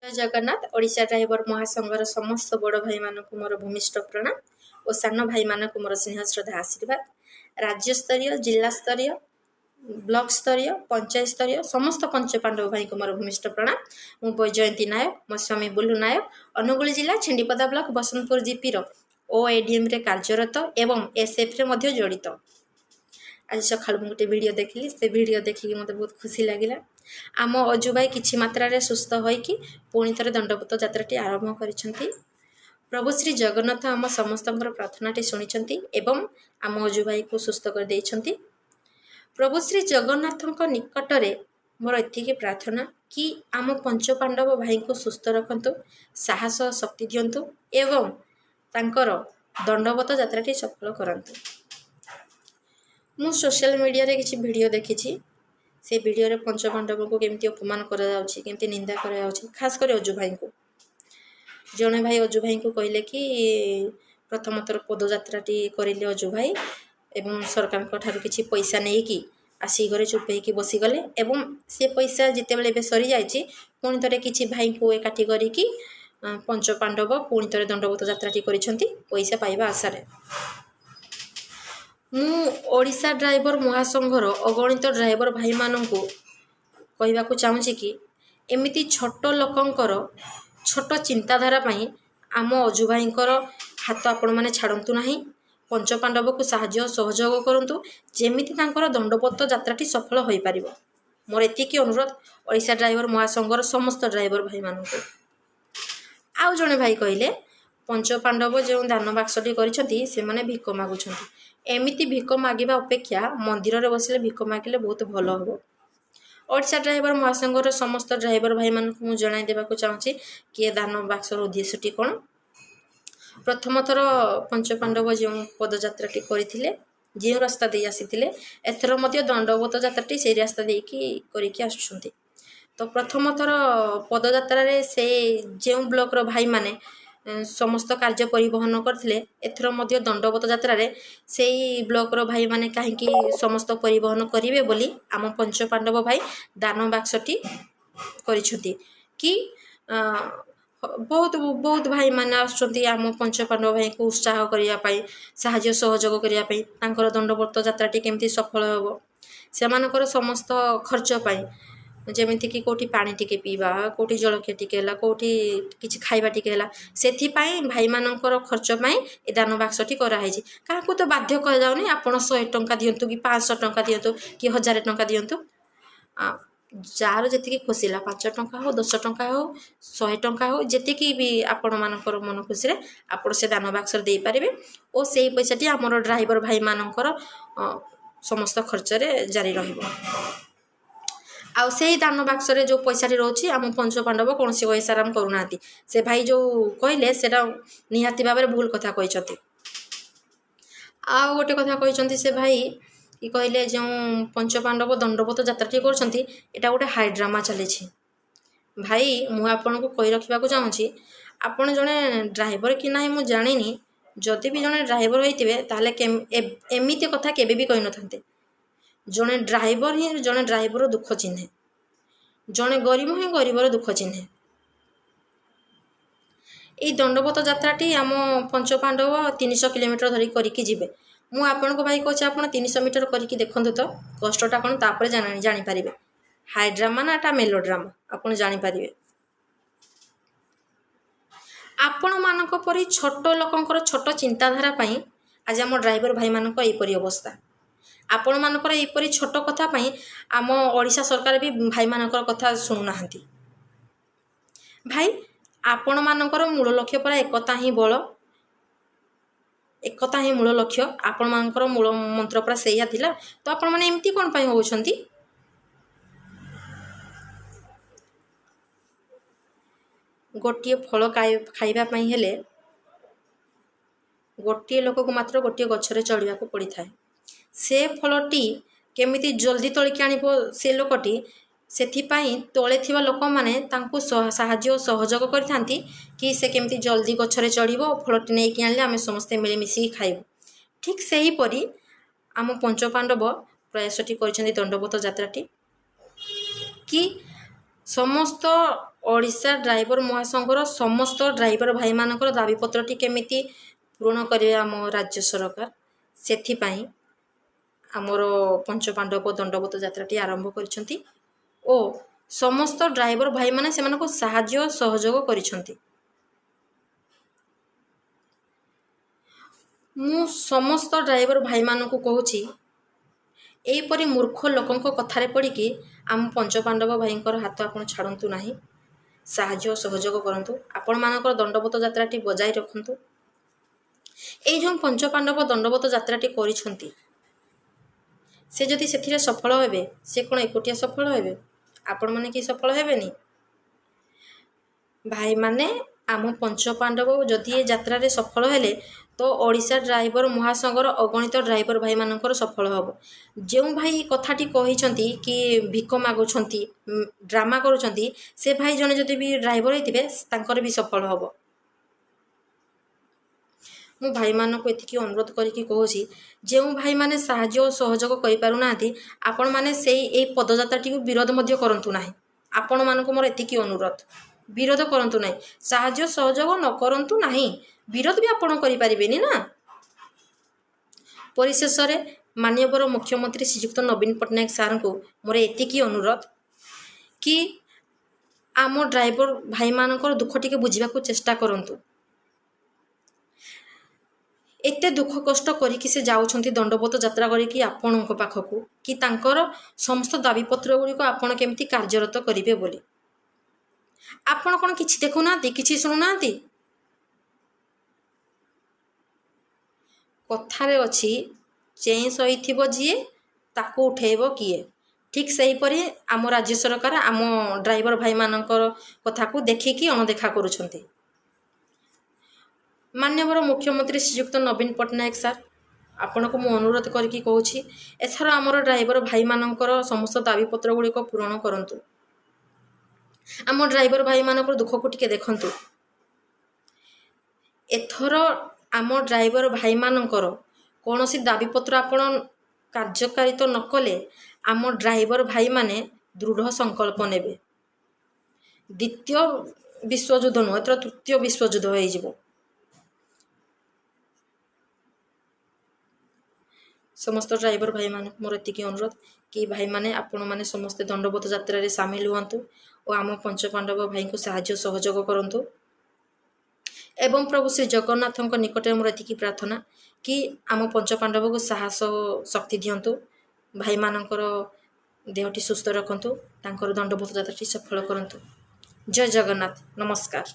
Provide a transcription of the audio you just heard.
ଜୟ Jagannath. Odisha driver ମହାସଂଘର ସମସ୍ତ ବଡ଼ ଭାଇମାନଙ୍କୁ ମୋର ଭୂମିଷ୍ଠ ପ୍ରଣାମ ଓ ସାନ ଭାଇମାନଙ୍କୁ ମୋର ସ୍ନେହ ଶ୍ରଦ୍ଧା ଆଶୀର୍ବାଦ। ରାଜ୍ୟସ୍ତରୀୟ, ଜିଲ୍ଲାସ୍ତରୀୟ, ବ୍ଲକ ସ୍ତରୀୟ, ପଞ୍ଚାୟତ ସ୍ତରୀୟ ସମସ୍ତ ପଞ୍ଚପାଣ୍ଡବ ଭାଇଙ୍କୁ ମୋର ଭୂମିଷ୍ଠ ପ୍ରଣାମ। ମୁଁ ବୈଜୟନ୍ତୀ ନାୟକ, ମୋ ସ୍ୱାମୀ ବୁଲୁ ନାୟକ, ଅନୁଗୁଳ ଜିଲ୍ଲା ଛେଣ୍ଡିପଦା ବ୍ଲକ ବସନ୍ତପୁର ଜିପିର ଓଏଡିଏମ୍ରେ କାର୍ଯ୍ୟରତ ଏବଂ ଏସ୍ଏଫ୍ରେ ମଧ୍ୟ ଜଡ଼ିତ। ଆଜି ସକାଳୁ ମୁଁ ଗୋଟେ ଭିଡ଼ିଓ ଦେଖିଲି। ସେ ଭିଡ଼ିଓ ଦେଖିକି ମୋତେ ବହୁତ ଖୁସି ଲାଗିଲା। ଆମ ଅଜୁ ଭାଇ କିଛି ମାତ୍ରାରେ ସୁସ୍ଥ ହୋଇକି ପୁଣି ଥରେ ଦଣ୍ଡବତ ଯାତ୍ରାଟି ଆରମ୍ଭ କରିଛନ୍ତି। ପ୍ରଭୁ ଶ୍ରୀ ଜଗନ୍ନାଥ ଆମ ସମସ୍ତଙ୍କର ପ୍ରାର୍ଥନାଟି ଶୁଣିଛନ୍ତି ଏବଂ ଆମ ଅଜୁ ଭାଇକୁ ସୁସ୍ଥ କରିଦେଇଛନ୍ତି। ପ୍ରଭୁ ଶ୍ରୀ ଜଗନ୍ନାଥଙ୍କ ନିକଟରେ ମୋର ଏତିକି ପ୍ରାର୍ଥନା କି ଆମ ପଞ୍ଚପାଣ୍ଡବ ଭାଇଙ୍କୁ ସୁସ୍ଥ ରଖନ୍ତୁ, ସାହସ ଶକ୍ତି ଦିଅନ୍ତୁ ଏବଂ ତାଙ୍କର ଦଣ୍ଡବତ ଯାତ୍ରାଟି ସଫଳ କରାନ୍ତୁ। ମୁଁ ସୋସିଆଲ ମିଡ଼ିଆରେ କିଛି ଭିଡ଼ିଓ ଦେଖିଛି। ସେ ଭିଡ଼ିଓରେ ପଞ୍ଚପାଣ୍ଡବଙ୍କୁ କେମିତି ଅପମାନ କରାଯାଉଛି, କେମିତି ନିନ୍ଦା କରାଯାଉଛି, ଖାସ କରି ଅଜୁ ଭାଇଙ୍କୁ। ଜଣେ ଭାଇ ଅଜୁ ଭାଇଙ୍କୁ କହିଲେ କି ପ୍ରଥମ ଥର ପଦଯାତ୍ରାଟି କରିଲେ ଅଜୁ ଭାଇ ଏବଂ ସରକାରଙ୍କ ଠାରୁ କିଛି ପଇସା ନେଇକି ଆସିକି ଘରେ ଚୁପ୍ ହେଇକି ବସିଗଲେ ଏବଂ ସେ ପଇସା ଯେତେବେଳେ ଏବେ ସରିଯାଇଛି, ପୁଣି ଥରେ କିଛି ଭାଇଙ୍କୁ ଏକାଠି କରିକି ପଞ୍ଚପାଣ୍ଡବ ପୁଣି ଥରେ ଦଣ୍ଡବତ ଯାତ୍ରାଟି କରିଛନ୍ତି ପଇସା ପାଇବା ଆଶାରେ। ମୁଁ ଓଡ଼ିଶା ଡ୍ରାଇଭର ମହାସଂଘର ଅଗଣିତ ଡ୍ରାଇଭର ଭାଇମାନଙ୍କୁ କହିବାକୁ ଚାହୁଁଛି କି ଏମିତି ଛୋଟ ଲୋକଙ୍କର ଛୋଟ ଚିନ୍ତାଧାରା ପାଇଁ ଆମ ଅଜୁ ଭାଇଙ୍କର ହାତ ଆପଣମାନେ ଛାଡ଼ନ୍ତୁ ନାହିଁ। ପଞ୍ଚପାଣ୍ଡବକୁ ସାହାଯ୍ୟ ସହଯୋଗ କରନ୍ତୁ, ଯେମିତି ତାଙ୍କର ଦଣ୍ଡବତ ଯାତ୍ରାଟି ସଫଳ ହୋଇପାରିବ। ମୋର ଏତିକି ଅନୁରୋଧ ଓଡ଼ିଶା ଡ୍ରାଇଭର ମହାସଂଘର ସମସ୍ତ ଡ୍ରାଇଭର ଭାଇମାନଙ୍କୁ। ଆଉ ଜଣେ ଭାଇ କହିଲେ ପଞ୍ଚପାଣ୍ଡବ ଯେଉଁ ଦାନ ବାକ୍ସଟି କରିଛନ୍ତି, ସେମାନେ ଭିକ ମାଗୁଛନ୍ତି। ଏମିତି ଭିକ ମାଗିବା ଅପେକ୍ଷା ମନ୍ଦିରରେ ବସିଲେ ଭିକ ମାଗିଲେ ବହୁତ ଭଲ ହେବ। ଓଡ଼ିଶା ଡ୍ରାଇଭର ମହାସଂଘର ସମସ୍ତ ଡ୍ରାଇଭର ଭାଇମାନଙ୍କୁ ମୁଁ ଜଣାଇ ଦେବାକୁ ଚାହୁଁଛି କି ଏ ଦାନ ବାକ୍ସର ଉଦ୍ଦେଶ୍ୟଟି କ'ଣ। ପ୍ରଥମ ଥର ପଞ୍ଚପାଣ୍ଡବ ଯେଉଁ ପଦଯାତ୍ରାଟି କରିଥିଲେ, ଯେଉଁ ରାସ୍ତା ଦେଇ ଆସିଥିଲେ, ଏଥର ମଧ୍ୟ ଦଣ୍ଡବତ ଯାତ୍ରାଟି ସେଇ ରାସ୍ତା ଦେଇକି କରିକି ଆସୁଛନ୍ତି। ତ ପ୍ରଥମ ଥର ପଦଯାତ୍ରାରେ ସେ ଯେଉଁ ବ୍ଲକର ଭାଇମାନେ ସମସ୍ତ କାର୍ଯ୍ୟ ପରିବହନ କରିଥିଲେ, ଏଥର ମଧ୍ୟ ଦଣ୍ଡବତ ଯାତ୍ରାରେ ସେଇ ବ୍ଲକର ଭାଇମାନେ କାହିଁକି ସମସ୍ତ ପରିବହନ କରିବେ ବୋଲି ଆମ ପଞ୍ଚପାଣ୍ଡବ ଭାଇ ଦାନ ବାକ୍ସଟି କରିଛନ୍ତି। କି ବହୁତ ବହୁତ ଭାଇମାନେ ଆସୁଛନ୍ତି ଆମ ପଞ୍ଚପାଣ୍ଡବ ଭାଇଙ୍କୁ ଉତ୍ସାହ କରିବା ପାଇଁ, ସାହାଯ୍ୟ ସହଯୋଗ କରିବା ପାଇଁ, ତାଙ୍କର ଦଣ୍ଡବତ ଯାତ୍ରାଟି କେମିତି ସଫଳ ହେବ, ସେମାନଙ୍କର ସମସ୍ତ ଖର୍ଚ୍ଚ ପାଇଁ, ଯେମିତିକି କେଉଁଠି ପାଣି ଟିକେ ପିଇବା, କେଉଁଠି ଜଳଖିଆ ଟିକେ ହେଲା, କେଉଁଠି କିଛି ଖାଇବା ଟିକେ ହେଲା, ସେଥିପାଇଁ ଭାଇମାନଙ୍କର ଖର୍ଚ୍ଚ ପାଇଁ ଏ ଦାନ ବାକ୍ସଟି କରାହେଇଛି। କାହାକୁ ତ ବାଧ୍ୟ କରାଯାଉନି ଆପଣ 100 ଟଙ୍କା ଦିଅନ୍ତୁ କି 500 ଟଙ୍କା ଦିଅନ୍ତୁ କି 1000 ଟଙ୍କା ଦିଅନ୍ତୁ। ଯାହାର ଯେତିକି ଖୁସି ହେଲା, 5 ଟଙ୍କା ହଉ, 10 ଟଙ୍କା ହଉ, 100 ଟଙ୍କା ହଉ, ଯେତିକି ବି ଆପଣମାନଙ୍କର ମନ ଖୁସିରେ ଆପଣ ସେ ଦାନ ବାକ୍ସରେ ଦେଇପାରିବେ ଓ ସେଇ ପଇସାଟି ଆମର ଡ୍ରାଇଭର ଭାଇମାନଙ୍କର ସମସ୍ତ ଖର୍ଚ୍ଚରେ ଜାରି ରହିବ। ଆଉ ସେଇ ଦାନ ବାକ୍ସରେ ଯେଉଁ ପଇସାଟି ରହୁଛି, ଆମ ପଞ୍ଚପାଣ୍ଡବ କୌଣସି ଐଶାରାମ କରୁନାହାନ୍ତି। ସେ ଭାଇ ଯେଉଁ କହିଲେ, ସେଇଟା ନିହାତି ଭାବରେ ଭୁଲ କଥା କହିଛନ୍ତି। ଆଉ ଗୋଟେ କଥା କହିଛନ୍ତି ସେ ଭାଇ କି, କହିଲେ ଯେଉଁ ପଞ୍ଚପାଣ୍ଡବ ଦଣ୍ଡବତ ଯାତ୍ରାଟି କରୁଛନ୍ତି, ଏଇଟା ଗୋଟେ ହାଇ ଡ୍ରାମା ଚାଲିଛି। ଭାଇ, ମୁଁ ଆପଣଙ୍କୁ କହି ରଖିବାକୁ ଚାହୁଁଛି, ଆପଣ ଜଣେ ଡ୍ରାଇଭର କି ନାହିଁ ମୁଁ ଜାଣିନି। ଯଦି ବି ଜଣେ ଡ୍ରାଇଭର ହେଇଥିବେ, ତାହେଲେ ଏମିତି କଥା କେବେ ବି କହିନଥାନ୍ତେ। ଜଣେ ଡ୍ରାଇଭର ହିଁ ଜଣେ ଡ୍ରାଇଭର ଦୁଃଖ ଚିହ୍ନେ, ଜଣେ ଗରିବ ହିଁ ଗରିବର ଦୁଃଖ ଚିହ୍ନେ। ଏଇ ଦଣ୍ଡବତ ଯାତ୍ରାଟି ଆମ ପଞ୍ଚପାଣ୍ଡବ 300 କିଲୋମିଟର ଧରି କରିକି ଯିବେ। ମୁଁ ଆପଣଙ୍କୁ ଭାଇ କହୁଛି, ଆପଣ 300 ମିଟର କରିକି ଦେଖନ୍ତୁ ତ କଷ୍ଟଟା କ'ଣ, ତାପରେ ଜାଣିପାରିବେ ହାଇ ଡ୍ରାମା ନା ଏଟା ମେଲୋ ଡ୍ରାମା ଆପଣ ଜାଣିପାରିବେ। ଆପଣମାନଙ୍କ ପରି ଛୋଟ ଲୋକଙ୍କର ଛୋଟ ଚିନ୍ତାଧାରା ପାଇଁ ଆଜି ଆମ ଡ୍ରାଇଭର ଭାଇମାନଙ୍କ ଏହିପରି ଅବସ୍ଥା। ଆପଣମାନଙ୍କର ଏହିପରି ଛୋଟ କଥା ପାଇଁ ଆମ ଓଡ଼ିଶା ସରକାର ବି ଭାଇମାନଙ୍କର କଥା ଶୁଣୁନାହାନ୍ତି। ଭାଇ, ଆପଣମାନଙ୍କର ମୂଳ ଲକ୍ଷ୍ୟ ପରା ଏକତା ହିଁ ବଳ, ଏକତା ହିଁ ମୂଳ ଲକ୍ଷ୍ୟ। ଆପଣମାନଙ୍କର ମୂଳ ମନ୍ତ୍ର ପରା ସେଇଆ ଥିଲା। ତ ଆପଣମାନେ ଏମିତି କ'ଣ ପାଇଁ ହେଉଛନ୍ତି? ଗୋଟିଏ ଫଳ ଖାଇବା ପାଇଁ ହେଲେ ଗୋଟିଏ ଲୋକକୁ ମାତ୍ର ଗୋଟିଏ ଗଛରେ ଚଢ଼ିବାକୁ ପଡ଼ିଥାଏ। ସେ ଫଳଟି କେମିତି ଜଲ୍ଦି ତୋଳିକି ଆଣିବ ସେ ଲୋକଟି, ସେଥିପାଇଁ ତଳେ ଥିବା ଲୋକମାନେ ତାଙ୍କୁ ସାହାଯ୍ୟ ଓ ସହଯୋଗ କରିଥାନ୍ତି କି ସେ କେମିତି ଜଲ୍ଦି ଗଛରେ ଚଢ଼ିବ, ଫଳଟି ନେଇକି ଆଣିଲେ ଆମେ ସମସ୍ତେ ମିଳିମିଶିକି ଖାଇବୁ। ଠିକ୍ ସେହିପରି ଆମ ପଞ୍ଚପାଣ୍ଡବ ପ୍ରୟାସଟି କରିଛନ୍ତି ଦଣ୍ଡବତ ଯାତ୍ରାଟି କି ସମସ୍ତ ଓଡ଼ିଶା ଡ୍ରାଇଭର ମହାସଂଘର ସମସ୍ତ ଡ୍ରାଇଭର ଭାଇମାନଙ୍କର ଦାବିପତ୍ରଟି କେମିତି ପୂରଣ କରିବେ ଆମ ରାଜ୍ୟ ସରକାର, ସେଥିପାଇଁ ଆମର ପଞ୍ଚପାଣ୍ଡବ ଦଣ୍ଡବତ ଯାତ୍ରାଟି ଆରମ୍ଭ କରିଛନ୍ତି ଓ ସମସ୍ତ ଡ୍ରାଇଭର ଭାଇମାନେ ସେମାନଙ୍କୁ ସାହାଯ୍ୟ ସହଯୋଗ କରିଛନ୍ତି। ମୁଁ ସମସ୍ତ ଡ୍ରାଇଭର ଭାଇମାନଙ୍କୁ କହୁଛି, ଏହିପରି ମୂର୍ଖ ଲୋକଙ୍କ କଥାରେ ପଡ଼ିକି ଆମ ପଞ୍ଚପାଣ୍ଡବ ଭାଇଙ୍କର ହାତ ଆପଣ ଛାଡ଼ନ୍ତୁ ନାହିଁ। ସାହାଯ୍ୟ ସହଯୋଗ କରନ୍ତୁ, ଆପଣମାନଙ୍କର ଦଣ୍ଡବତ ଯାତ୍ରାଟି ବଜାୟ ରଖନ୍ତୁ। ଏଇ ଯେଉଁ ପଞ୍ଚପାଣ୍ଡବ ଦଣ୍ଡବତ ଯାତ୍ରାଟି କରିଛନ୍ତି, ସେ ଯଦି ସେଥିରେ ସଫଳ ହେବେ, ସେ କ'ଣ ଏକୁଟିଆ ସଫଳ ହେବେ? ଆପଣମାନେ କି ସଫଳ ହେବେନି? ଭାଇମାନେ, ଆମ ପଞ୍ଚପାଣ୍ଡବ ଯଦି ଏ ଯାତ୍ରାରେ ସଫଳ ହେଲେ ତ ଓଡ଼ିଶା ଡ୍ରାଇଭର ମହାସଂଘର ଅଗଣିତ ଡ୍ରାଇଭର ଭାଇମାନଙ୍କର ସଫଳ ହେବ। ଯେଉଁ ଭାଇ କଥାଟି କହିଛନ୍ତି କି ଭିକ ମାଗୁଛନ୍ତି, ଡ୍ରାମା କରୁଛନ୍ତି, ସେ ଭାଇ ଜଣେ ଯଦି ବି ଡ୍ରାଇଭର ହେଇଥିବେ, ତାଙ୍କର ବି ସଫଳ ହେବ। ମୁଁ ଭାଇମାନଙ୍କୁ ଏତିକି ଅନୁରୋଧ କରିକି କହୁଛି, ଯେଉଁ ଭାଇମାନେ ସାହାଯ୍ୟ ଓ ସହଯୋଗ କରିପାରୁନାହାନ୍ତି, ଆପଣମାନେ ସେଇ ଏଇ ପଦଯାତ୍ରାଟିକୁ ବିରୋଧ ମଧ୍ୟ କରନ୍ତୁ ନାହିଁ। ଆପଣମାନଙ୍କୁ ମୋର ଏତିକି ଅନୁରୋଧ, ବିରୋଧ କରନ୍ତୁ ନାହିଁ, ସାହାଯ୍ୟ ସହଯୋଗ ନ କରନ୍ତୁ ନାହିଁ, ବିରୋଧ ବି ଆପଣ କରିପାରିବେନି ନା। ପରିଶେଷରେ ମାନ୍ୟବର ମୁଖ୍ୟମନ୍ତ୍ରୀ ଶ୍ରୀଯୁକ୍ତ ନବୀନ ପଟ୍ଟନାୟକ ସାର୍ଙ୍କୁ ମୋର ଏତିକି ଅନୁରୋଧ କି ଆମ ଡ୍ରାଇଭର ଭାଇମାନଙ୍କର ଦୁଃଖ ଟିକେ ବୁଝିବାକୁ ଚେଷ୍ଟା କରନ୍ତୁ। ଏତେ ଦୁଃଖ କଷ୍ଟ କରିକି ସେ ଯାଉଛନ୍ତି ଦଣ୍ଡବତ ଯାତ୍ରା କରିକି ଆପଣଙ୍କ ପାଖକୁ, କି ତାଙ୍କର ସମସ୍ତ ଦାବିପତ୍ର ଗୁଡ଼ିକ ଆପଣ କେମିତି କାର୍ଯ୍ୟରତ କରିବେ ବୋଲି। ଆପଣ କ'ଣ କିଛି ଦେଖୁନାହାନ୍ତି, କିଛି ଶୁଣୁନାହାନ୍ତି? କଥାରେ ଅଛି, ଚେଇଁ ଶୋଇଥିବ ଯିଏ ତାକୁ ଉଠେଇବ କିଏ। ଠିକ୍ ସେହିପରି ଆମ ରାଜ୍ୟ ସରକାର ଆମ ଡ୍ରାଇଭର ଭାଇମାନଙ୍କର କଥାକୁ ଦେଖିକି ଅଣଦେଖା କରୁଛନ୍ତି। ମାନ୍ୟବର ମୁଖ୍ୟମନ୍ତ୍ରୀ ଶ୍ରୀଯୁକ୍ତ ନବୀନ ପଟ୍ଟନାୟକ ସାର୍, ଆପଣଙ୍କୁ ମୁଁ ଅନୁରୋଧ କରିକି କହୁଛି, ଏଥର ଆମର ଡ୍ରାଇଭର ଭାଇମାନଙ୍କର ସମସ୍ତ ଦାବିପତ୍ର ଗୁଡ଼ିକ ପୂରଣ କରନ୍ତୁ। ଆମ ଡ୍ରାଇଭର ଭାଇମାନଙ୍କର ଦୁଃଖକୁ ଟିକେ ଦେଖନ୍ତୁ। ଏଥର ଆମ ଡ୍ରାଇଭର ଭାଇମାନଙ୍କର କୌଣସି ଦାବିପତ୍ର ଆପଣ କାର୍ଯ୍ୟକାରିତ ନ କଲେ ଆମ ଡ୍ରାଇଭର ଭାଇମାନେ ଦୃଢ଼ ସଂକଳ୍ପ ନେବେ। ଦ୍ୱିତୀୟ ବିଶ୍ୱଯୁଦ୍ଧ ନୁହଁ, ଏଥର ତୃତୀୟ ବିଶ୍ୱଯୁଦ୍ଧ ହେଇଯିବ। ସମସ୍ତ ଡ୍ରାଇଭର ଭାଇମାନଙ୍କୁ ମୋର ଏତିକି ଅନୁରୋଧ କି ଭାଇମାନେ, ଆପଣମାନେ ସମସ୍ତେ ଦଣ୍ଡବତ ଯାତ୍ରାରେ ସାମିଲ ହୁଅନ୍ତୁ ଓ ଆମ ପଞ୍ଚପାଣ୍ଡବ ଭାଇଙ୍କୁ ସାହାଯ୍ୟ ସହଯୋଗ କରନ୍ତୁ। ଏବଂ ପ୍ରଭୁ ଶ୍ରୀ ଜଗନ୍ନାଥଙ୍କ ନିକଟରେ ମୋର ଏତିକି ପ୍ରାର୍ଥନା କି ଆମ ପଞ୍ଚପାଣ୍ଡବକୁ ସାହସ ଓ ଶକ୍ତି ଦିଅନ୍ତୁ, ଭାଇମାନଙ୍କର ଦେହଟି ସୁସ୍ଥ ରଖନ୍ତୁ, ତାଙ୍କର ଦଣ୍ଡବତ ଯାତ୍ରାଟି ସଫଳ କରନ୍ତୁ। ଜୟ ଜଗନ୍ନାଥ, ନମସ୍କାର।